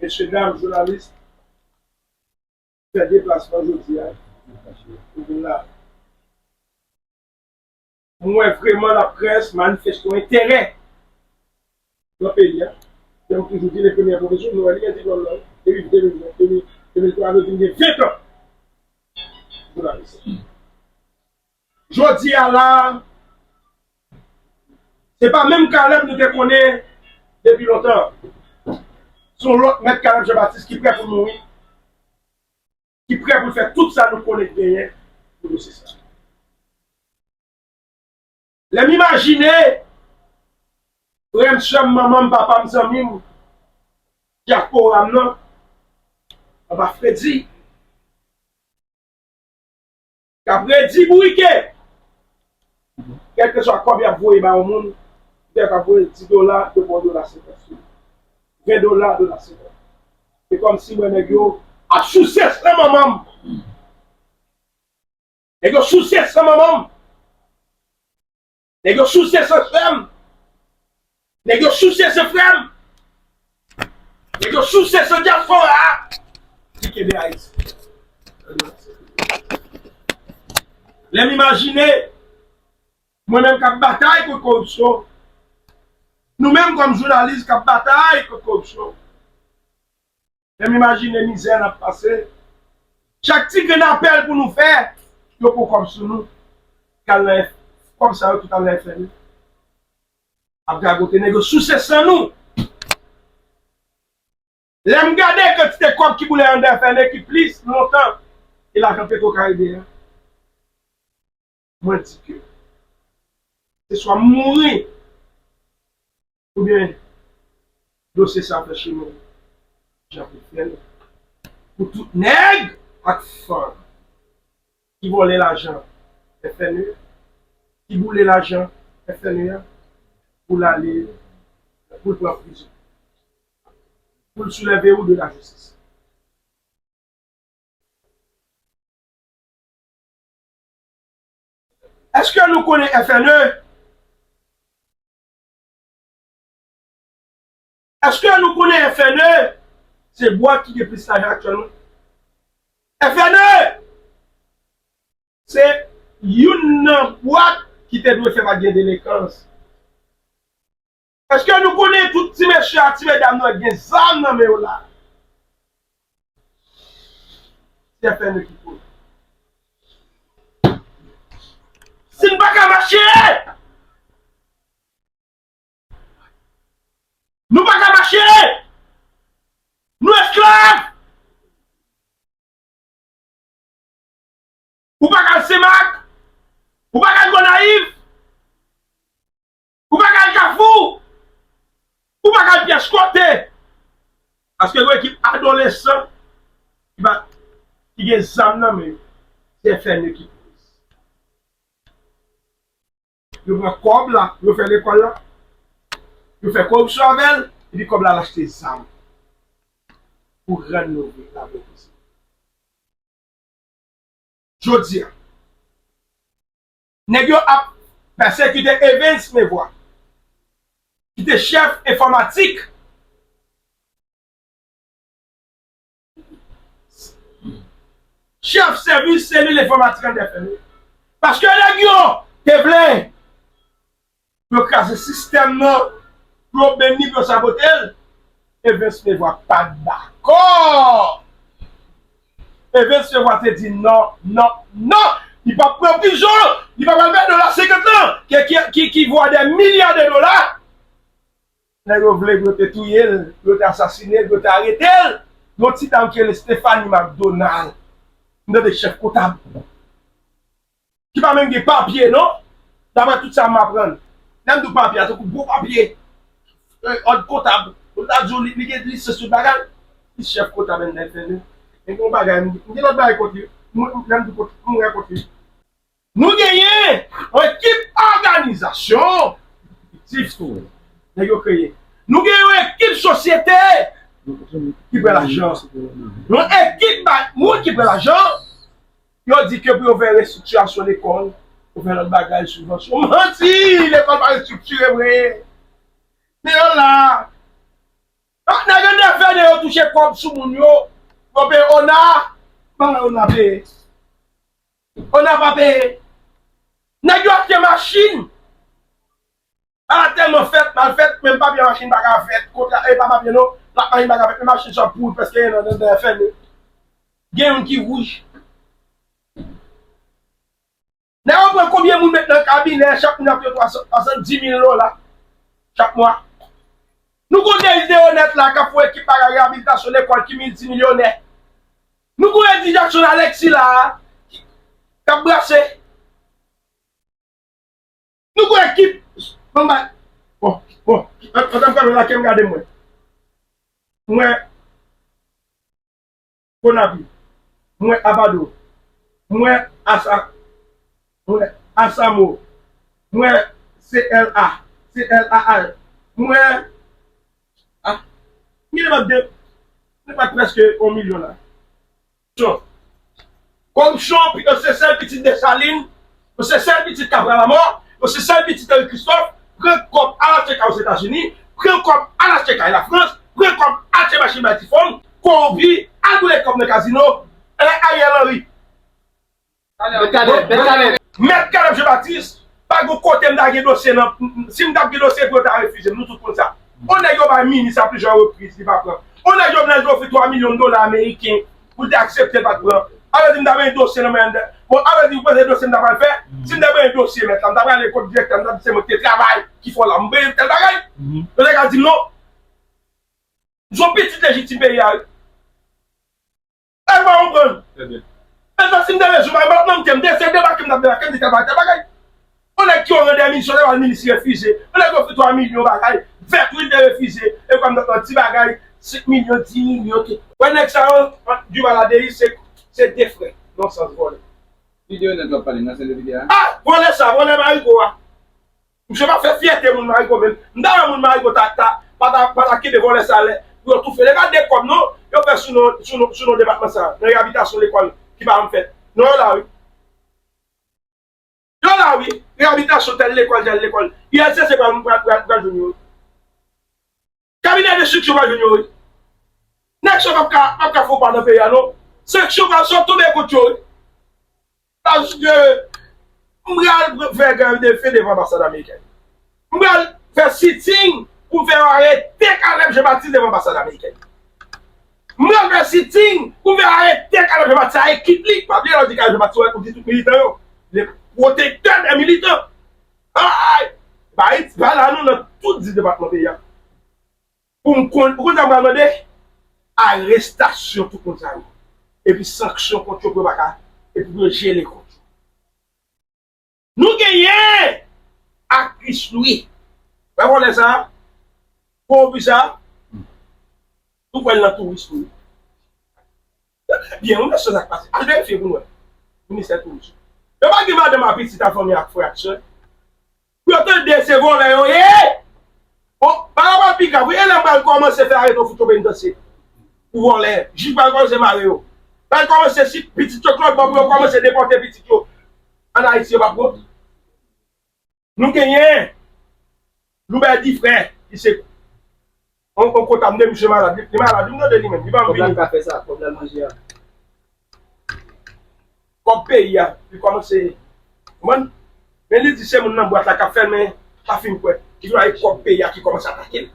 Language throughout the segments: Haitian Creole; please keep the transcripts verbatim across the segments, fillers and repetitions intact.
Mesye, dam, jounalis, fè deplasman jodi a pou vin la. Mwen wè vreman laprès manifeste yon enterè nan peyi a. Jan m toujou di, le premye pwofesyon, nou wè li gen diplòm nan, depi de mil ven, de mil, de mil twa, nou vin gen ven tan jounalis. Jodi a la, se pa menm Caleb nou te konnen depi lontan. Se yon lòt mèt, Caleb Jean Baptiste, ki prè pou l mouri, ki prè pou l fè tout sa nou konnen k genyen pou dosye sa. Lè m imajine frè m, sè m, manman m, papa m, zanmi m, dyaspora m nan, anba fredi, k ap redi bourike, kèlkeswa kòb y ap voye ba yon moun, y ap voye dis dola, yo ba w dola senkant sou li, ven dola, dola senkant. Se kòmsi m wè nèg yo ap souse san manman m. Nèg yo souse san manman m. Nèg yo souse san sè m. Nèg yo souse san frè m. Nèg yo souse san dyaspora a ki kenbe Ayiti. Lè m imajine, mwen menm k ap batay kont koripsyon, nou menm kòm jounalis k ap batay kont koripsyon, lè m imajine mizè n ap pase, chak ti grenn apèl pou nou fè, yo pran kòb sou nou, k al nan F-, kòb sa yo tout al nan F N E. Ap gagote, nèg yo souse san nou. Lè m gade kantite kòb ki boule anndan F N E ki plis lontan ke lajan Petro Caribe a, mwen di ke se swa m mouri oubyen dosye sa fè chemen jan pou fè l pou tout nèg ak fanm ki vòlè lajan F N E, ki boule lajan F N E a, pou l ale, pou l pran prizon, pou l souleve ou de lajistis. Èske nou konnen F N E? Èske nou konnen F N E se bwat ki gen plis lajan aktyèlman? F N E se youn nan bwat ki te dwe fè pa t gen delenkans. Èske nou konnen tout ti mesye a, ti medam nou yo gen zam nan men yo la? Se F N E ki koz. Si n pa ka mache, nou pa ka mache! Nou esklav! Ou pa ka al Senmak, ou pa ka al Gonayiv, ou pa ka al Kafou, ou pa ka al pyès kote. Paske yon ekip adolesan ki pa, ki gen zam nan men yo, se F N E ki polis. Yo pran kòb la, yo fè lekòl la, yo fè koripsyon avè l, epi kòb la al achte zam pou rann nou laprezans. Jodi a, nèg yo ap pèsekite Evens Mevwa, ki te chèf enfòmatik, chèf sèvis selil enfòmatik anndan F N E. Paske nèg yo te vle pou yo kraze sistèm nan, pou yo beni, pou yo sabote l, Evens Mevwa pa t dakò. Evens Mevwa te di non, non, non! Li p ap pran prizon, li p ap al bay dola senkant lan, ki, ki, ki, ki vwa dè milya de dola. Nèg yo vle pou yo te touye l, pou yo te asasine l, pou yo te arete l. Yon ti dam ki rele Stephanie McDonald. M tande chèf kontab. Ki pa menm gen papye, non. Daprè tout sa m aprann. Lè m di w papye a, tankou gwo papye. E, òd kontab. Pou l ta di w li, li gen lisans tout bagay. Li chèf kontab anndan F N E. Men gen yon bagay, m, m gen lòt bagay kont li. M, lè m di w kont, m wè kont li. Nou genyen yon ekip òganizasyon fiktif tou. Nèg yo kreye. Nou genyen yon ekip sosyete ki pran lajan. Yon ekip ba-, moun ki pran lajan. Yo di ke pou yo fè restriktirasyon lekòl, pou fè lòt bagay, sibvansyon. Manti! Lekòl pa restriktire vre. Men yo la. Ah, nèg anndan F N E yo Touche kòb sou moun yo. Yo peye ona. Bagay ona peye. Ona pa peye. Nèg yo achte machin. Ala tèlman fèt, mal fèt, menm papye machin pa ka fèt. Kontra, e pa papye non. Plak machin pa ka fèt. Men machin sa pouri prèske yon an nan, nan F M E. Gen youn ki wouj. Nèg yo pran konbyen moun met nan kabinè, chak moun ap peye twa san, swasanndis mil dola chak mwa. Nou konn Denis Deronette la k ap fè ekip bagay reyabilitasyon lekòl ki miltimilyonè. Nou konn Eddy Jackson Alexis la k ap brase. Nou konn ekip. Bon, bon, bon, antan m fèmen la, ke m gade mwen. Mwen, Konapi. Mwen Abado. Mwen Asa. Mwen Asamo. Mwen C L A. C L A A. Mwen. Ah. Mwen depat de. Mwen depat prèske yon milyon la. Koripsyon. Koripsyon, yo se sèl pitit Desalin. Yo se sèl pitit Kapra Lamò. Yo se sèl pitit Henri Christophe. Pran kòb al achte kay Ozetazini, pran kòb al achte kay Lafrans, pran kòb al achte machin bay ti fanm, kowonpi, al boule kòb nan kazino, e Ariel Henry. Mèt Caleb, Mèt Caleb. Mèt Caleb Jean Baptiste, pa gen kote m ta gen dosye nan, si m t ap gen dosye pou yo ta refize m, nou tout konn sa. On nèg yo bay minis a plizyè repriz, li pa pran. On nèg Jovenel te ofri twa milyon dola ameriken, pou l te aksepte l pa t pran. Avè di m ta bay dosye nan men. Bon, avè di ou panse dosye m ta pral fè? Si m ta bay dosye mèt la, m ta prale kot direktè, m ta di se mwen ki te travay, ki fè w la, m bay tèl bagay. Yo te ka di m non. M se yon pitit lejitim peyi a, wi. Èske w pa konprann? Trè byen. Mentnan, si m te bezwen, m ap nan m te, m te se debake, m t ap debake, m di tèl bagay, tèl bagay. On nèg ki yo rande misyon, te pral minis refize. On nèg yo ofri twa milyon bagay, vèt wi, l te refize. E kòm nan ti bagay, senk milyon, dis milyon, ke. Wè nèg sa yo, Duval a Denis, se, se de frè, nan sans vòlè. Ki Denis w ap pale nan Sent Lwi a? Ah, vòlè sa, vòlè Marigo a. Misye pa fè fyète moun Marigo menm. M ta wè moun Marigo ta, ta, pa ta, pa ta kenbe vòlè sa lè pou yo toufe. Yo pa de kòb non, yo fè sou non, sou non, sou non depatman sa, nan reyabilitasyon lekòl ki pa janm fèt. Non, yo la wi. Yo la wi, reyabilitasyon tèl lekòl, tèl lekòl. U L C C pral, pral, pral, pral jwenn yo wi. Kabinè enstriksyon pral jwenn yo wi. Nèg sa p ap ka, p ap ka fè yon pa nan peyi a non. Sanksyon pral sot tonbe kont yo wi. Paske m pral fè grèv de fen devan anbasad amerikèn. M pral fè sitting pou m fè yo arete Caleb Jean Baptiste devan anbasad amerikèn. M pral fè sitting pou m fè arete Caleb Jean Baptiste ak ekip li. Pa bliye lè w di Caleb Jean Baptiste, ou di tout militan yo. Le protecteur des militants. Ay! Ba Ayiti, ba la nou nan tout dis depatman peyi a. Pou m konn, ou konn sa m pral mande? Arestasyon tout moun sa yo. Epi sanksyon kont yo pou yo pa ka, epi pou yo jele kont yo. Nou genyen aktris Lwi. Wè vòlè sa a? Kowonpi sa a? Nou kwè l nan touris Lwi. Byen, nou mesye sa k pase. Al verifye pou nou wè. Ministè touris. Yo pa gen madanm ak pitit ak fanmi ak frè ak sè. Pou yo tande se vòlè yo ye. Bon, bagay pral pi grav wi. E lè m pral kòmanse fè arete yon foutchon penitansye pou vòlè. Jij pral kòmanse mare yo. Pral kòmanse si pitit yo t lòt bò pou yo kòmanse depòte pitit yo ann Ayiti, yo p ap wont. Nou genyen Louberdy Frère, ki se yon, yon kontab, m de misye malad, li, li malad, m tande li menm, li pa vini. Kòb la l ka fè sa, kòb la l manje a. Kòb peyi a, li kòmanse, konprann? Men li di se moun nan bwat la k ap fè l, men pa fin kwè. Li vin avèk kòb peyi a ki kòmanse atake l.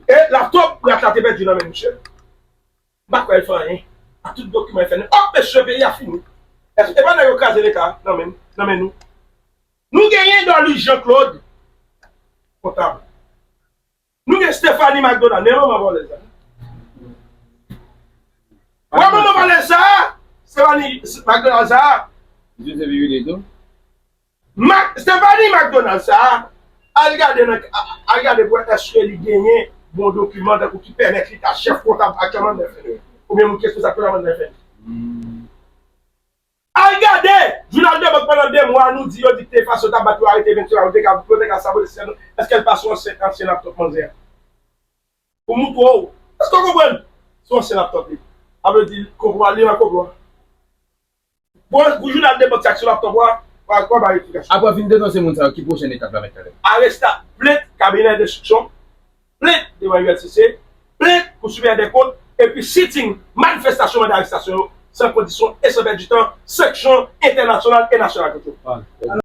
E laptop brat la te pèdi nan men misye. M pa kwè l fè anyen. Ak tout dokiman F N L. Oh, mesye, peyi a fini. E, e pa nèg yo kraze Leta nan men, nan men nou. Nou genyen Dorlus Jean Claude, kontab. Nou gen Stephanie McDonald, men manman vòlè sa. Wè manman vòlè sa, Stephanie McDonald sa. Misye se vire tou. Mac, Stephanie McDonald sa, al gade nan, al gade pou wè èske li genyen bon dokiman tankou ki pèmèt li ta chèf kontab aktyèlman nan F N L, oubyen moun ki responsab kontab nan F N L. Al gade! Jounal de bank pandan de mwa nou di yo di te fason t ap bat yo arete vennsenk a, yo te ka, yo te ka sabote sistèm nan. Èske l pa sou ansyen, ansyen laptop manzè a? Pou moutre w. Èske w konprann? Sou ansyen laptop li. A vle di, konplo a, li nan konplo a. Bon, pou jounal de bank sa k sou laptop ou a, w a, w a bay eksplikasyon. Apre w fin denonse moun sa yo, ki pwochèn etap la, Mèt Caleb? Aresta, plent, kabinè enstriksyon, plent devan U L C C, plent pou siveyè dè kont, epi sitting, manifestasyon manda arestasyon yo, san kondisyon e san pèdi tan, sanksyon entènasyonal e nasyonal kont yo.